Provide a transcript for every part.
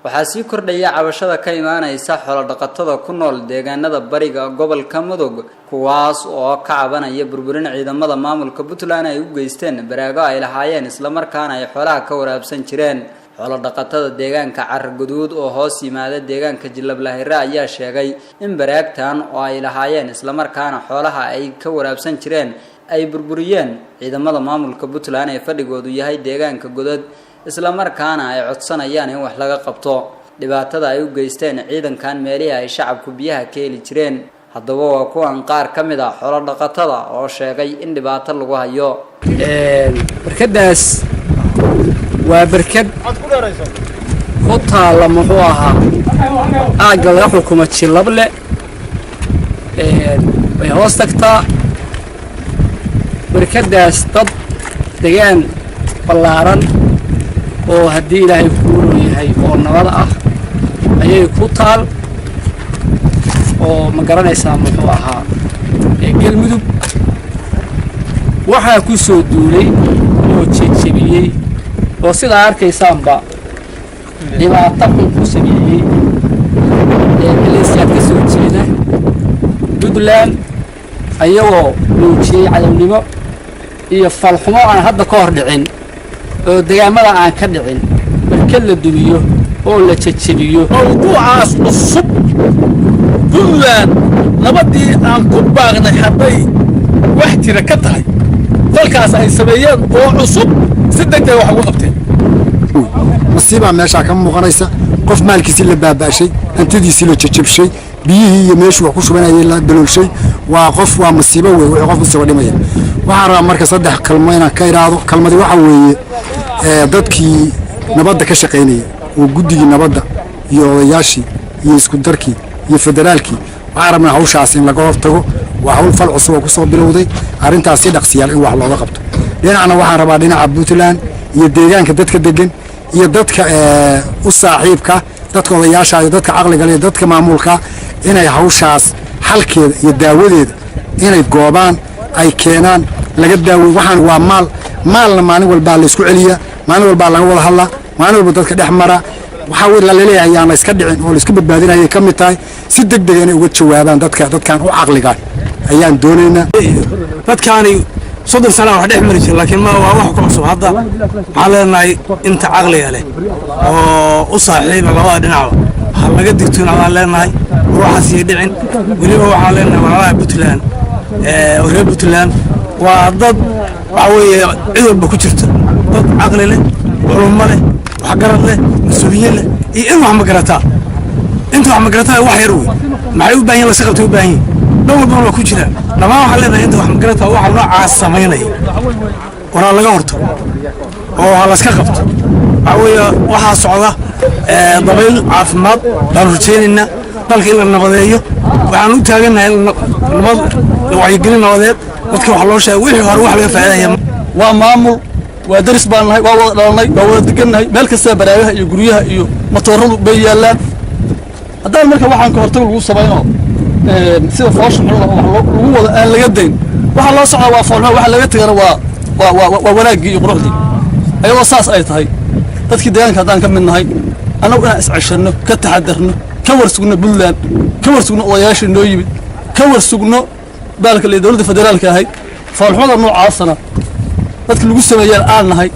Waxaa sii kordhaya cabashada ka imaanaysa xoolo-dhaqatada ku nool deegaanada bariga gobolka Mudug, kuwaas oo ka cabanaya burburin ciidamada maamulka Puntland ay u geysteen baraago ay lahaayeen, islamarkaana ay xoolaha ka waraabsan jireen. Xoolo-dhaqatada deegaanka Carguduud oo hoos yimaada deegaanka Jilablahire ayaa sheegay in baraagtan oo ay lahaayeen, islamarkaana xoolaha ay ka waraabsan jireen, ay burburiyeen ciidamada maamulka Puntland ee fadhigoodu yahay deegaanka Godod, islamarkaana ay codsanayaan in wax laga qabto dhibaatada ay u geysteen ciidankan meelihii ay shacabku biyaha ka heli jireen. Haddaba waa kuwan qaar ka mid ah xoolo dhaqatada oo sheegay in dhibaato lagu hayo. Barkadaas waa barkad ku taalla, muxuu ahaa, aagga laga xukumo Jilable bay hoos tagtaa. Barkadaas dad degaan ballaaran oo haddii Ilaahay kuu yahay oo nabad ah ayay ku taal oo, ma garanaysaa, muxuu ahaa, Galmudug waxaa ku soo duulay oo jejebiyey oo sidaa arkaysaanba dhibaato xun ku sameeyey ee maleesiyaad ka soo jeeda Puntland, ayagoo muujiyey cadownimo iyo falxumo aan hadda ka hor dhicin oo degaamada aan ka dhicin, barkad la dumiyo oo la jejebiyo. Mawduucaas cusub, Puntland nabadii aan ku baaqnay hadday wax jira ka tahay, falkaas ay sameeyeen oo cusub si deg deg wax ugu qabteen. Masiibaa meeshaa ka muuqanaysa: qof maalkiisii la baaba'shay, hantidiisii la jajabshay, biyihii iyo meeshuu wax ku shubanayay la daloolshay. Waa qof, waa masiibo wey wuxuu qof musiibo dhimaya. Waxaan rabaa marka saddex kalmo inaan ka idhaahdo. Kalmadi waxa weeye dadkii nabadda ka shaqaynaya oo guddigii nabadda iyo odayaashii iyo isku darkii iyo federaalkii, waxaan rabnaa hawshaas in laga hortago. Waa hawl fal cusub oo kusoo bilowday arrintaas, si dhaqsiyaal in wax looga qabto. Dhinacna waxaan rabaa dhinaca Puntland iyo deegaanka dadka degan iyo dadka u saaxiibka, dadka odayaasha iyo dadka caqliga leh iyo dadka maamulka, inay hawshaas xalkeeda iyo daawadeeda inay goobaan, ay keenaan, laga daawey. Waxaan waa maal, maalna maalin walbaa la isku celiyaa, maalin walbaa laga wada hadlaa, maalin walba dadka dhex mara. Waxaa wey laleeyahay yaan la iska dhicin oo la iska badbaadinayay ka mid tahay. Si deg dega inay uga jawaabaan dadka dadkan u caqliga ayaan doonaynaa. Dadkaani 30 sana wax dhex mari jira, laakiin ma waa wax ku cusub hadda. Waxaan leenahay inta caqliga leh oo u saaxiiba labada dhinacba ha laga digtoonaadaan leenahay, ruuxaas iyo dhicin. Weliba waxaan leenahay walaalaha Puntland, reer Puntland waa dad, waxa weeye, cid walba ku jirta, dad caqli leh, culummo leh, waxgarad leh, mas-uuliyiin leh iyo in wax ma garataa. Inta wax ma garataa wax yar wey. Maxay u baahan yihin? Lasi qabtay u baahan yihin. Dhan walbana waa ku jiraan dhammaan. Waxaan leenahay inta wax ma garataa waxa noocaas samaynaya waraa laga hortago oo ha laska qabto. Waxa weeye waxaa socda dabayl caafimaad baanu rajaynaynaa dalka in la nabadeeyo. Waxaan u taagannahay nabad, wacyigelin nabadeed, dadka wax loo sheega, wixii hore wax laga faa'iidaya. Waa maamul, waa daris baan nahay, waa wada dhalanay, waa wada degannahay. Meel kasta baraagaha iyo guryaha iyo matooradu bay yaallaan. Haddaan marka waxaan ka hortag lagu samayno sida foosha xun wax lagu wada aan laga dayn, waxaa loo socdaa waa foolxumo, waxa laga tegana waa wanaaggii iyo quruxdii. Ayadoo saas ay tahay, dadkii deegaanka haddaan ka mid nahay annagu, inaan isceshanno, ka taxadarno, ka war sugno Puntland, ka war sugno odayaashii noo yimid, ka war sugno baalka le dowladda federaalka ahayd, foolxumada noocaasana dadka lagu sameeyaan aan nahay,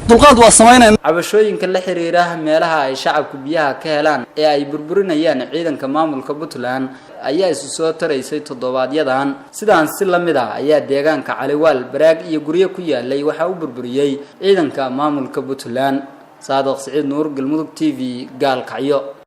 dulqaad waa samaynayna. Cabashooyinka la xiriira meelaha ay shacabku biyaha ka helaan ee ay burburinayaan ciidanka maamulka Puntland ayaa isu soo taraysay toddobaadyadan. Sidaan si la mid ah ayaa deegaanka Caliwaal baraag iyo guryo ku yaalay waxaa u burburiyey ciidanka maamulka Puntland. Saadiq Siciid Nuur, Galmudug TV, Gaalkacyo.